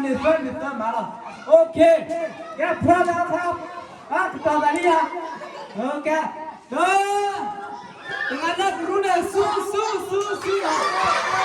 နသၢနသၢမးလီၤ. Okay, ကဲ ဖျါလၢအခါ, အကတီၤသးလံဧါ. Okay, တၢ, တဂၤလၢကရူၢ်န့ၣ် ဆူ ဆူ ဆူ ဆူ, တၢ,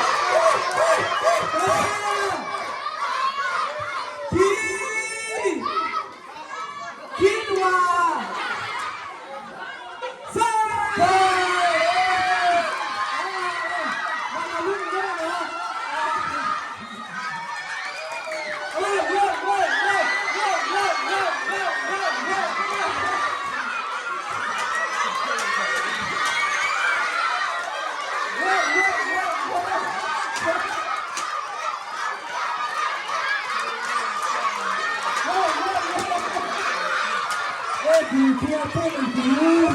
ခံ ခံတဝၤ, သၢ, သၢ,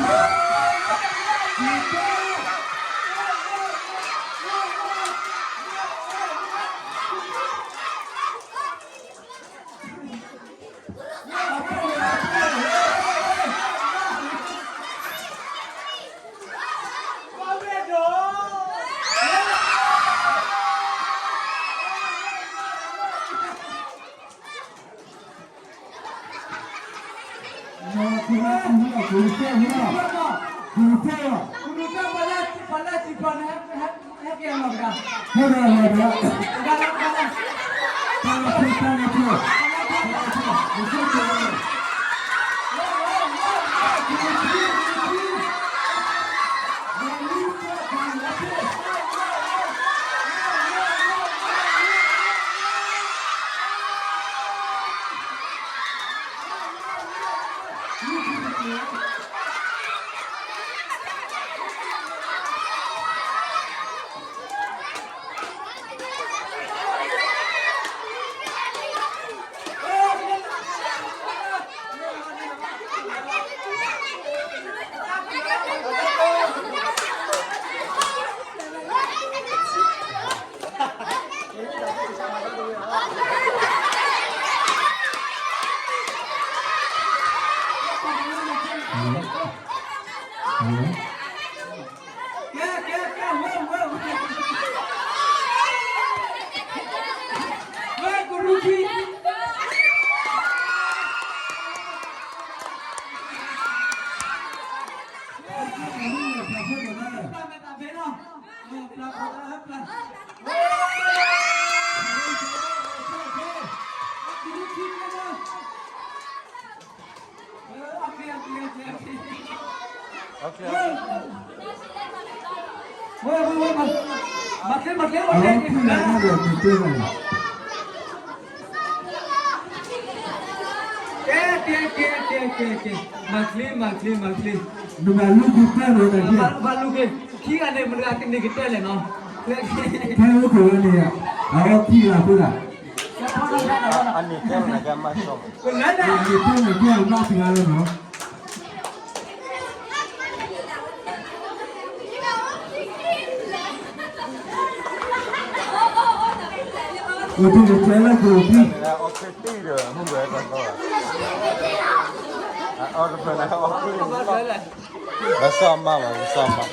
မၤချ့ မၤချ့ မၤချ့, နမၤလူၢ်ကတၢၢ်လီၤ, ဘၣ်လူၢ်က့ၤ ခံဂၤန့ၣ် မတၤကန့ၢ်ကတၢၢ်လဲၣ်နီၤ, ဖဲအိၣ်ခိးဝဲန့ၣ် အဝဲခံဂၤဖိဒၣ်, အန့ၣ်ကဲ အန့ၣ်ကဲ အမါတဂၤလီၤနီၤ. ပစီၤမါမး ပစီၤမါ,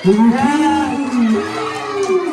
ပ